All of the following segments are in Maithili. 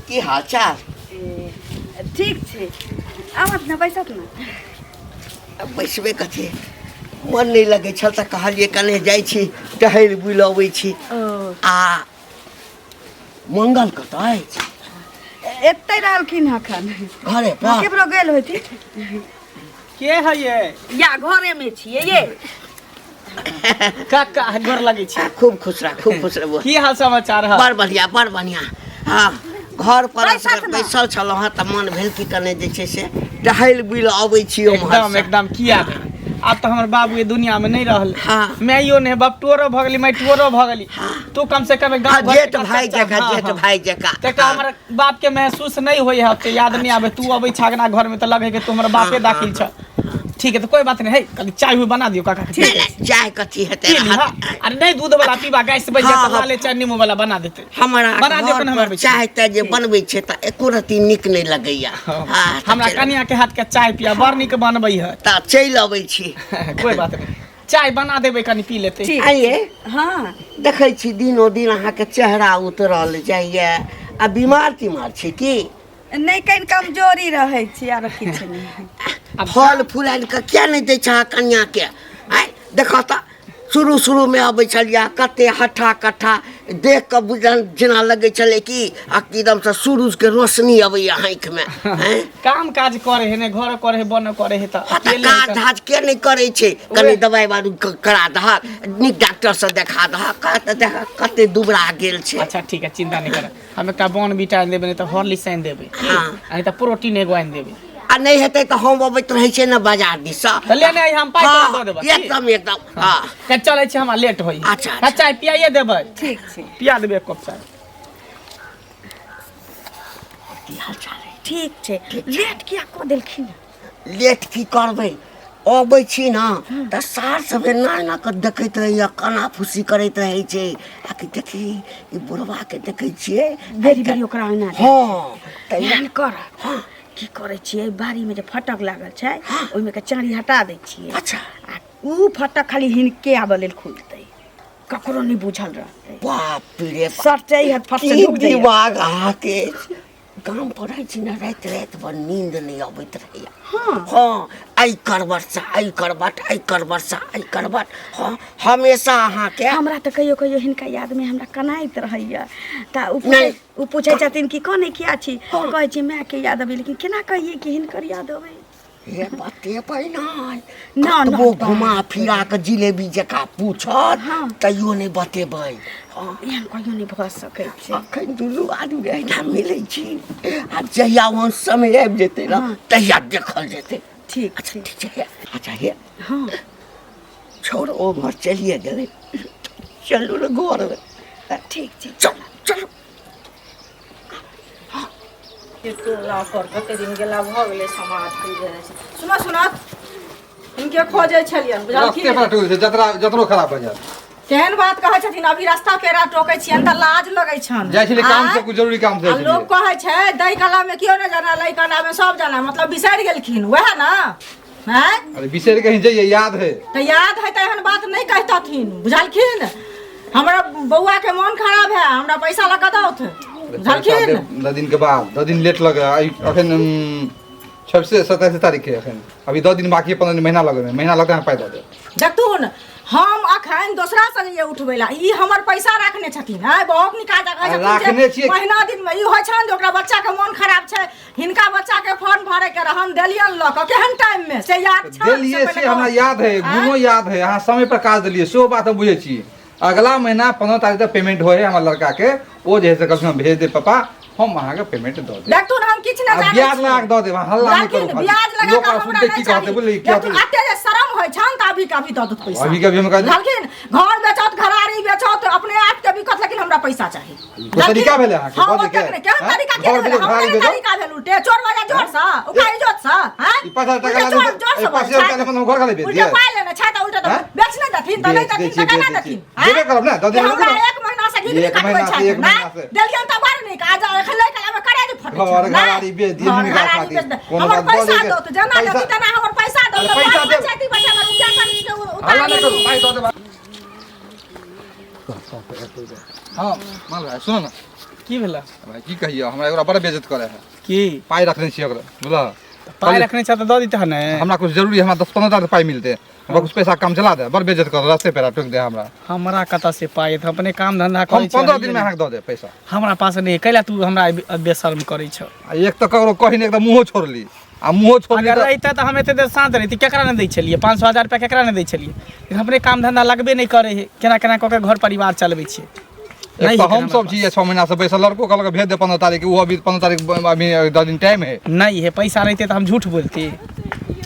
की हाल चाल? ठीक छै, आबत ने, बैसत ने। बैसबे कथी, मन नहि लगै छल तऽ कहलियै कने जाइ छी टहलि बुलि अबै छी। आ मंगल कतऽ अछि? एतै रहलखिन हँ एखन घरे पर। केकरो गेल होथिन। के है ये? या घरे में छियै ये। काका, गोर लगै छी। खूब खुश रह, खूब खुश रह। की हाल समाचार है? बड़ बढ़िया, बड़ बढ़िया। हाँ, घर पर बैसत असगर ने। बैसल छलहुँ हँ तऽ मन भेल कि कने जे छै से टहलि बुलि अबै छी ओम्हर एकदम सँ। एकदम। किया नहि, आब तऽ हमर बाबू ये दुनिया में नहीं रहल। माइयो नहीं, बपटोरो भऽ गेली, माइटोरो भऽ गेली। तू कम से कम गाँव हाँ, घर जेठ के भाई चर्चा- जकाँ, हाँ, जेठ हाँ। भाई जकाँ। तका हाँ। हमर बाप के महसूस नहीं होई है, ओते याद नहीं आवे। तू अबै छागना घर में तऽ लगे कि तू हमर बापे दाखिल छ। ठीक है, तो कोई बात नहीं है, कनी चाय हुई बना दियो काका के। नहीं, नहीं, चाय कथी हेतै? पी ली, रहत। हाँ। अरे नहीं, दूध वाला पीबा गैस बन हाँ, जाता। हाँ। लाले चाय नींबू वाला बना देते। हमरा बना दियौ घर कने हमरा पर बेटी। चाय तऽ जे बनबै छै तऽ एको रत्ती नीक नहि लगैया। हाँ, तऽ हमरा कनिया के हाथ के चाय पिया बड़ नीक बनबै है। तऽ चलि अबै छी। कोई बात नहीं, चाय बना देबै, कनी पी लेतै। ठीक। आइए। हाँ। देखै छी दिनो दिन अहाँके चेहरा उतरल जाइए, आ बीमार तीमार छी की? नहि, कनि कमजोरी रहै छी, आरो किछु नहि। आब फल फूल आनि कऽ किया नहि दै छह कनियाके? आँय, देखऽ तऽ, शुरू शुरूमे अबै छलियै कते हट्ठा कट्ठा, देख कऽ बुझल जेना लगै छलै कि आ एकदमसँ सूरजके रोशनी अबैया आँखिमे। आँय, काम काज करे है ने, घर करे है, बन करे है, तऽ हाँ, तऽ अकेले काज है। धाज के नहि करै छै? कनि दवाइ बारू करा दहक, नीक डॉक्टरसँ देखा दहक। कह तऽ देख कते दुबरा गेल छै। अच्छा ठीक है, चिंता नहीं कर, हम एकटा बॉर्न बीटा आनि देबै, नहि तऽ हॉर्लिक्स आनि देबै की? हाँ। आ नहि तऽ प्रोटीन एगो आनि देबै। आ नहि हेतै तऽ हम अबैत रहै छियै ने बाजार दिससँ। तऽ लेने आइ, हम पाइ तोरा दऽ देबऽ की? एकदम एकदम, हँ। तऽ चलै छी, हमरा लेट होइए। अच्छा, अच्छा, चाय पियाइए देबै। ठीक छै। पिया देबै एक कप चाय। की हाल चाल है? ठीक छै। लेट किया कऽ देलखिन? लेट की करबै, अबै छी ने तऽ सार सब एना एना कऽ देखैत रहैया, काना फूसी करैत रहै छै, आ कि देखी ई बुढ़वा के देखै छियै। बेरी बेरी ओकरा ओहिना। हँ, तऽ एहन कर। की करै छियै, बाड़ीमे जे फटक लागल छै ओहिमे के चारी हटा दै छियै। आ उ फटक खाली हिनके आबऽ लेल खुलतै, ककरो नहि बुझल रहतै। बाप रे बाप। सटै हत फट से की ढुक जाइए। दिमाग अहाँके अछि। गाम पर रहै छी ने, राति राति भर नींद नहि अबैत रहैया। हँ, एहि करबटसँ एहि करबट, एहि करबटसँ एहि करबट, हँ, हमेशा अहाँके। हमरा तऽ कहियो कहियो हिनका यादमे हमरा कनाइत रहैया। तऽ ओ नहि। पूछै, ओ पूछै छथिन कि कनै किया छी? कहै छी मायके याद अबै, लेकिन केना कहियै कि हिनकर याद अबै? हे, बतेबै नहि। ना, ना, कतबो बाप घुमा फिरा कऽ जिलेबी जकाँ पूछत तैयो नहि बतेबै। हँ। एहन कहियो नहि भऽ सकै छै। अखन दुनू आदमी एहिना मिलै छी, आ जहिया ओहन समय आबि जेतै ने तहिया देखल जेतै। ठीक। अच्छा, ठीक छै। हे, अच्छा, हे। हँ। छोड़, ओम्हर चलिए गेलै, चलू ने घरमे। ठीक छै। चलू चलू। टोला पर कते दिन गेला भऽ गेलै, समाज खुलि जाइ छै। सुनऽ सुनऽ, हिनके खोजै छलियनि। रस्ते बुझलखिन? पर टूटल छै, जतरा जतरो खराब भऽ जायत। केहन बात कहै छथिन? अभी रास्ता पेरा टोकै छियनि तऽ लाज लगै छनि। जाइ छलियै काम से, आँय? कुछ जरूरी काम से आ जाइ लोक छलियै। कहै छै दै कला में केओ नहि जाना, लै कला में सब जाना, मतलब बिसरि गेलखिन वएह ने? आँय? अरे बिसरि कहीं जइयै, याद है। तऽ याद है तऽ एहन बात नहि कहितथिन, बुझलखिन? हमरा बौआ के मोन खराब है, हमरा पैसा लऽ कऽ दौथ, पैसा बुझलखिन? देब 10 दिन के बाद, 10 दिन लेट लगे। अखन 26 27 तारीख है अखन, अभी 10 दिन बाकी है, 15 दिन, महीना लगे, महीना लगते पाइ दऽ देब। देखथुन, हम अखन दोसरा से जइयै उठबै ला, ई हमर पैसा राखने छथिन। आँय, बहुत निकाज कहै छथिन जे राखने छियै। महीना दिन मे ई होइ छनि जे ओकरा बच्चा के मोन खराब छै, हिनका बच्चा के फॉर्म भरे के रहन, देलियन लऽ कऽ, केहन टाइम मे से याद छनि? देलियै से पहिले हमरा कहू। याद है। आँय? गुणो याद है, अहाँ समय पर काज देलियै सेहो बात हम बुझै छी। अगला महीना 15 तारीख तक पेमेंट होइ है हमर लड़का के, ओ जे है से कहलखिन भेज दे पापा, हम अहाँके पेमेंट दऽ देब। देखथुन, हम किछु नहि आ जानै ब्याज छी। लगा कऽ दऽ देब, अहाँ हल्ला नहि करू। लेकिन खाली ब्याज लगा लोक कऽ आर हमरा सुनतै नहि की कहतै? चाही। बुझलियै की देखथुन, कहतै? एते जे शरम होइ छनि तऽ अभी के अभी दऽ देत पैसा। अभी के अभी हम कहलियै। बुझलखिन? घर बेचत, घरारी बेचत, अपने आप के बिकत, लेकिन हमरा पैसा चाही। कोई तरीका भेलै अहाँके हाँ, बजैके? ओतेक नहि। केहन हैं? तरीका के घर भेलै? बेचो, हमरा घरारी केहन बेचो? तरीका भेल? उल्टे चोर बजा जोर सँ, ओकरा इज्जत सँ, हैं? ई 5,000 टका उल्टे ला चोर देतै, जोर ई सँ 5,000 बजै रुपया ले हम घर खाली बेच उल्टे दियै? पाइ लेने छै तऽ उल्टे तऽ हैं? बेच नहि देथिन तऽ नहि बेच दै देथिन छियै, तऽ केना बेच दै देथिन? छियै। देबे करब ने, दऽ कि देबै हमरा ने। एक महीना से घिघरी एक कटबै महीना से, छथि, एक महीना नहि? से। देलियनि तऽ बड़ नीक, आ जा एखन लै कऽ करेज फटै घर छै, नहि? घरारी बेच दियै घर हिनका घरारी खातिर। बेच दे। कोनो हमर बात पैसा बजैके- दौत, जेना पैसा- देथिन तेना हमर पैसा दौत, अरे तऽ पैसा बाल देब। बच्चा बच्चा हमर मुखिया सब के उतार हल्ला नहि करू, लेलहुँ। पाइ दऽ देब। हाँ, माल भाई, सुनो ने। की भेला भाई की कहियो, हमरा एकरा बड़ बेइज्जत करे है। की पाइ रखने छियै ओकरा, बुझलह? पाइ रखने छ तऽ दऽ दितह ने। हमरा कुछ जरूरी है, हमरा 10-15 हजार पाइ मिलते, हमरा कुछ पैसा काम चला दे। बड़ बेइज्जत कर रास्ते पे टोक दे हमरा। हमरा कतऽ से पाइ एतै? अपने काम धंधा हम करै छी। 15 दिन में अहाँके दऽ देब पैसा। हमरा पास नहि, कैला तू हमरा बेशर्म करै छ? आ एक तऽ ककरो कही नहि, एक तऽ मुँहो छोड़ली आ मुँहो छोड़ली। अगर रहितै तऽ हम एते देर शांत रहिती? केकरा नहि दै छलियै 500 1000 रुपया, केकरा नहि दै छलियै? लेकिन अपने काम धंधा लगबे नहि करै है, केना केना कऽ के घर परिवार चलबै छियै। एक नहि तऽ हेतै हम हमरा सब छी 6 महीना से बैसल, लड़को कहलक भेज दे 15 तारीख के, ओहो अभी 15 तारीख अभी 10 दिन टाइम है। नहीं है पैसा, रहते तऽ हम झूठ बोलती?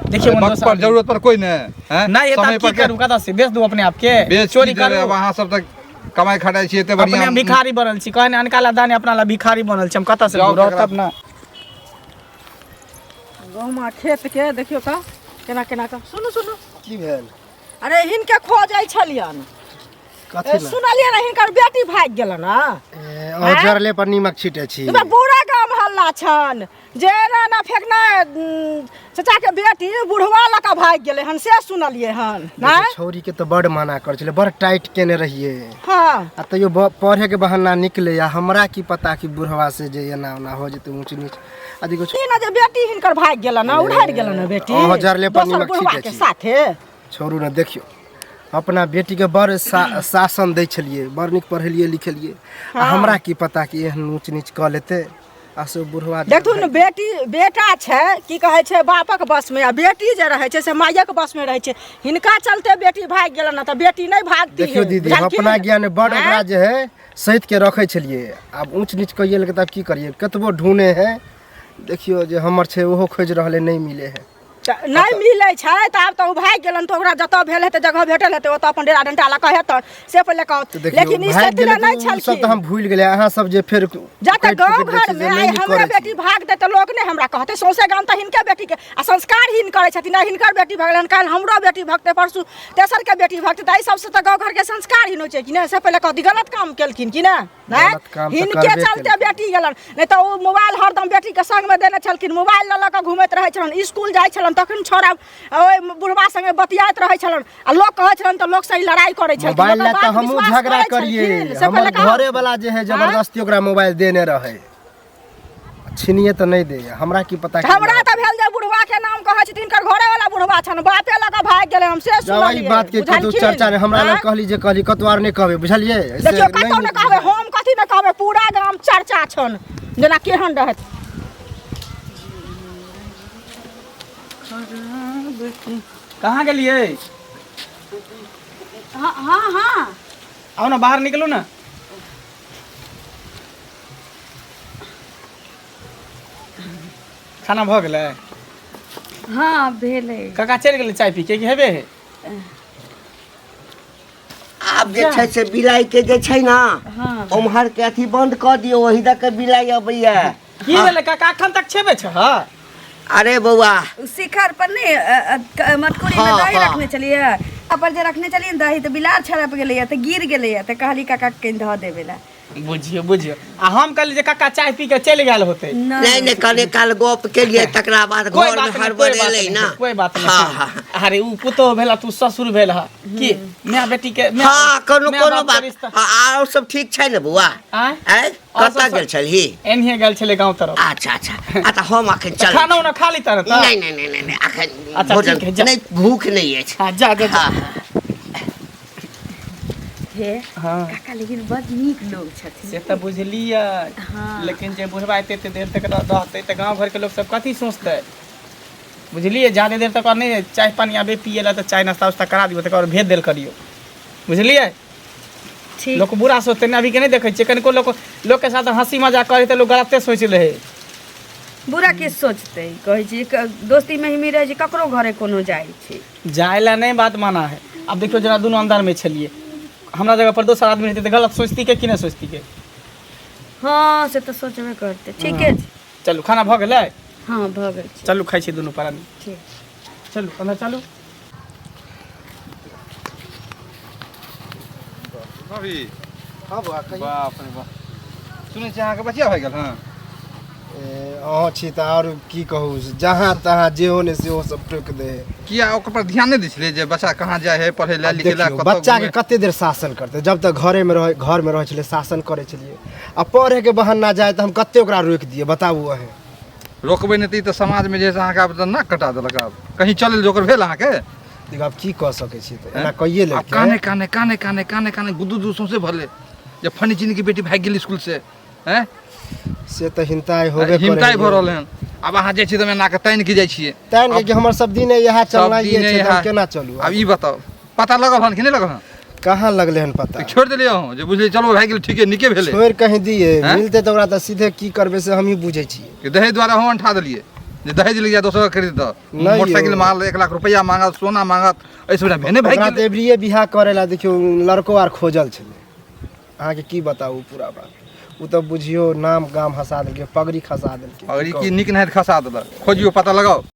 देखिए अरे मन वक्त पर जरूरत पर कोई नहीं हैं? नहीं है समय तब की पर के करू? कतऽ से बेच दू अपने आप के? बेच चोरी की देबै? करू? अब अहाँ सब तऽ कमाइ खटाइ छियै एते अपने बढ़िआँ हम भिखारी बनल छी, कहने अनका ला दाने, अपना ला भिखारी बनल छी। हम कतऽ से जाउ रहब केकरा- तब ना। गहुमा खेत के देखियौ तऽ केना केना कऽ। सुनू सुनू। की भेल? अरे हिनके खोजै छलियन। कथी लए? सुनलियै ने हिनकर बेटी भागि गेलन हँ। ए, अहाँ जरले पर नीमक छीटै छी। तऽ पूरा गाम हल्ला छन जे एना एना फेकना चाचा के बेटी बुढ़वा लऽ कऽ भागि गेलै हन, से सुनलियै हन। देखियौ, नहि छौरी के तऽ बड़ मना करै छलै, बड़ टाइट केने रहियै। हँ। आ तैयो पढ़े के बहाना निकले, आ हमरा की पता कि बुढ़वा से जे एना ओना हो जेतै ऊँच नीच आ देखियौ। ई ने जे बेटी हिनकर भागि गेलन हँ, उधारि गेलन हँ बेटी अहाँ जरले पर दोसर नीमक बुढ़वा छीटै के छी। साथे। छोड़ू ने, देखियौ अपना बेटीके बड़ शासन दै छलियै, बड़ नीक पढ़ेलियै लिखेलियै, आ हमरा की पता कि एहन ऊँच नीच कऽ लेतै आ से बुढ़वा जे देखथुन ने, बेटी बेटा छै की कहै छै बापक बसमे, आ बेटी जे रहै छै से मायक बसमे रहै छै। हिनका चलते बेटी भागि गेलन हँ, तऽ बेटी नहि भागती। देखियौ दीदी, हम बुझलखिन? अपना ज्ञान बड़ आँय? ओकरा जे है सैत के रखै छलियै, आब ऊँच नीच कहिए लेलकै तऽ आब की करियै? कतबो ढूँढे है, देखियौ जे हमर छै ओहो खोजि रहलै, नहि मिलै है। तऽ नहि मिलै छै तऽ आब तऽ ओ भागि गेलन, तऽ ओकरा जतऽ भेल हेतै, जगह भेटल हेतै, ओतऽ अपन डेरा डंटा लऽ कऽ हेतन, से पहिले कहत। तऽ देखियौ लेकिन ई भागि सत्य गेलै नहि तऽ ओ सब छलखिन। तऽ हम भूलि गेलियै, अहाँ सब जे फेर जतऽ काटि गाँव कुटि दै घर छी जे मे नहि आइ नीक हमरे करै बेटी छी। भागतै तऽ लोक नहि हमरा कहतै? सौंसे गाम तऽ हिनके बेटी के आ संस्कारहीन करै छथिन। आइ हिनकर बेटी भगलनि, काल्हि हमरो बेटी भगतै, परसू तेसर के बेटी भगतै, तऽ एहि सबसँ तऽ गाँव घर के संस्कारहीन होइ छै कि नहि? से पहिले कहती, गलत काम केलखिन कि नहि? नहि गलत काम तऽ हिनके करबे चलते केलखिन। बेटी गेलन, नहि तऽ ओ मोबाइल हरदम बेटीके संगमे देने छलखिन, मोबाइल लऽ लऽ कऽ घुमैत रहै छलन। स्कूल जाइ छलन तखन छौड़ा ओहि बुढ़वा संगे बतियाइत रहै छलन, आ लोक कहै छलन तऽ लोकसँ ई लड़ाइ करै छलखिन। मोबाइल ओकर लए तऽ बात हमहूँ विश्वास झगड़ा करै करियै। छलखिन, से हमर पहिले कहू। घरे वाला जे है जबरदस्ती ओकरा मोबाइल देने रहै, छिनिए तऽ नहि दैए। हमरा की पता कि हमरा तऽ भेल जे बुढ़वा के नाम कहै छथिन, हिनकर घरे वाला बुढ़वा छन, बापे लऽ कऽ भागि गेलै, हम से जब ई सुनलियै। बात के कतौ बुझलखिन? चर्चा नहि हमरा लग आँय? कहली जे कहली, कतौ आर नहि कहबै, बुझलियै? ऐसे देखियौ नहि कतौ नहि नीक कहबै। बुझाइ। हम कथी नहि कहबै, पूरा गाम चर्चा छन जेना केहन रहत। कहाँ गेलियै? हाँ हाँ हाँ। आउ ने, बाहर निकलू ने। खाना भऽ गेलै? हाँ भेलै। काका चलि गेलै चाय पी के कि हेबे है? आब जे छै से बिलाइ के जे छै ने उम्हर के अथी बंद कऽ दियौ, ओहि दऽ के बिलाइ अबैया। की भेलै काका, अखन तक छेबे छ? अरे बौआ, शिखर पर नहीं मटकुरी में हाँ, दही हाँ। रखने छलियै, पर जे रखने छलियै ने दही, तऽ बिलार छड़प गेलैया तऽ गिर गेलैया, तऽ कहली काका के कनि धऽ देबै ला। बुझियौ बुझियौ, आ हम कहली जे काका चाय पी के चलि गेल होतै। नहि नहि, कने काल गप केलियै तकरा बाद कोई घर बात में नहीं, कोई बात हड़बड़ेलै नहीं, ना। कोई बात नहीं। हाँ हाँ। अरे उ पुतोह भेला, तू ससुर भेल हा की माय बेटी के हाँ, कोनो माय कोनो बाप के बात। रिश्ता। हाँ, आओर सब ठीक छै ने बौआ? आँय? आँय, आओर कतऽ सब गेल छलही? एनहिए गेल छलै गाँव तरफ। अच्छा अच्छा, आ तऽ हम अखन तऽ चल खाना उना खा ली तर? नहि नहि नहि नहि नहि, अखन अच्छा, भोजन ठीक है, जा। नहि, भूख नहि अछि। हाँ, जा जा जा। हाँ। हे हाँ। काका, लेकिन बड़ नीक लोग छथिन। से तऽ बुझलियै। हाँ। लेकिन जे बुढ़वा एते एते देर तक रहतै तऽ गाँव घरके लोक सब कथी सोचतै, बुझलियै? जादे देर तक आओर नहि, चाय पानी आबे पियै लए तऽ चाय नाश्ता उस्ता करा दियौ, तकर बाद भेज देल करियौ, बुझलियै? ठीक। लोक बुरा सोचतै ने। अभीके नहि देखै छियै, कनिको लोक लोकके साथ हँसी मजाक करै तऽ लोक गलते सोचि लै है। बुरा के सोचतै? कहै छी दोस्ती महिमी रहै छै, ककरो घरे कोनो जाइ छै। जाय लए नहि बात माना है। आब देखियौ जेना दुनू अंदरमे छलियै, हमरा जगह पर दोसर आदमी रहतै तऽ गलत सोचती के कि नहि सोचती के? हँ, से तऽ सोचबे करतै, ठीके छै। चलू, खाना भऽ गेलै? हँ, भऽ गेल छै। चलू, खाइ छी दुनू प्राणी। ठीक। चलू, अंदर चलू। भाभी। हँ बौआ, कहियौ। बाप रे बाप, सुनै छी अहाँके बचिया भए गेल हँ? ए, अहाँ छी तऽ आओर की कहू, जहाँ तहाँ जे हो ने सेहो सब टोकि दे है। किया ओकर पर ध्यान नहि दै छलियै जे बच्चा कहाँ जाइ है पढ़ै लए लिखै लए? देखियौ, कतऽ बच्चाके घुमै? कते देर शासन करतै? जब तक घरेमे रहै, घरमे रहै छलै, शासन करै छलियै, आ पढ़ैके बहाना जाइ तऽ हम कते ओकरा रोकि दियै, बताबू अहेँ। रोकबै नहि तऽ ई तऽ समाजमे जे है से अहाँके आब तऽ नाक कटा देलक। आब कहीं चलै जोकर भेल अहाँके? देखियौ, आब की कऽ सकै छी, तऽ एना कइए आब लेलकै। काने काने काने काने काने काने गुदू गुदू सौंसे भरले जे फनी चीनी के बेटी भागि गेल स्कूल से। हैं? से तऽ हिंताइ होबे करै। हिमताइ भऽ रहल हन। आब अहाँ जाइ छियै तऽ एना कऽ तानि के जाइ छियै। तानि के हमर सब दिन इएह सब चलनाइए दिने छै, तऽ हम इएह। केना चलू? आब ई बताउ, पता लगल हन कि नहि लगल हन? कहाँ लगलै हन पता। छोड़ि देलियै अहूँ जे बुझलियै चलो भागि गेल, ठीके नीके भेलै। छोड़ि कहीं दियै? हैं? मिलतै तऽ ओकरा तऽ सीधे की करबै से हमही बुझै छियै। कि दहेज दुआरे अहूँ अंठा देलियै जे दहेज लऽ दोसर खरीद दऽ नहि यौ। मोटरसाइकिल मांगल, 1 लाख रुपैआ मांगल, सोना मांगत, एहि सब भेने भागि ओकरा तऽ गेलै। एबरिये बियाह करै लए देखियौ लड़को आर खोजल छलै। अहाँके की बताउ पूरा बात, ओ तऽ बुझियौ नाम गाम हँसा देलकै, पगड़ी खसा देलकै। अगर ई की नीक नाहित खसा देलक। खोजियौ, पता लगाउ।